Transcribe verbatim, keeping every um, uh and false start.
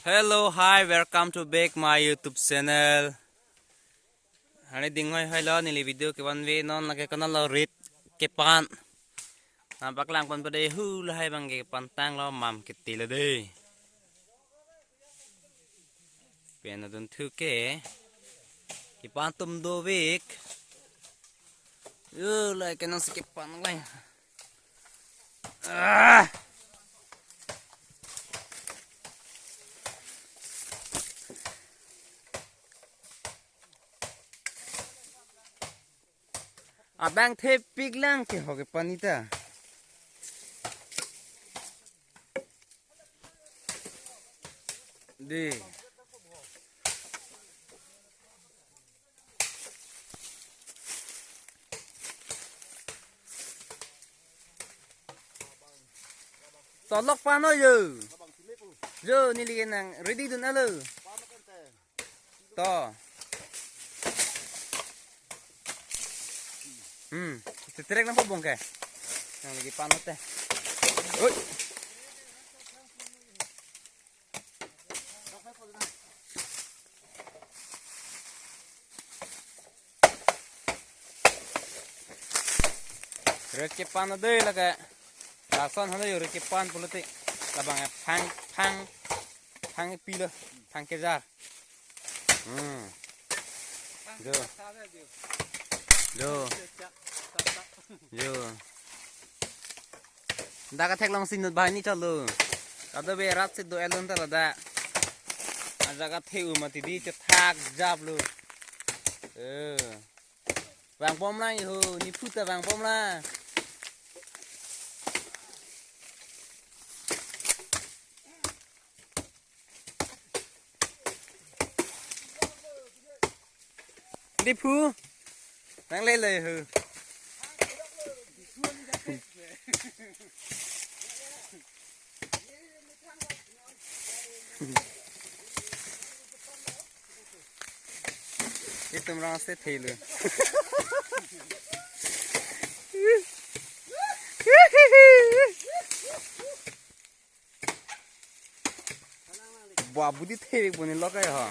Hello, hi, welcome to back my YouTube channel. Hani ding hoi hoi lo neli video kevan ve non lake kanal lo rit kepan. Na paklang pon pade hu lahai bang kepan tang lo mam kiti lo de. Pen adun thu ke kepan tum do vek. Yo lai kenang si kepan lai. Ah! Abang thepik lang ke ho kepan ita. Di. Tolok pano yo. Yo, neli nang ready dun alo. To. Hmm, setrek nang pobong ke. Nang lagi pano te. Oi. Rit kepan adoi lake. Lason halo yo rit kepan pulote. Labang phang phang phang pilo phang kejar. Hmm. Jo. Jo. Jo. Dak athek long sinut bahai ni chalo. Kado be rat si do elon ta lada. Ajak athe u mati di chethak jap lo. Eh. Vang bom lang ho, ni phuta vang bom lang. Di phu. Nang le le ho. Itum rang se thelu. Ba budi thek buni lokai ha.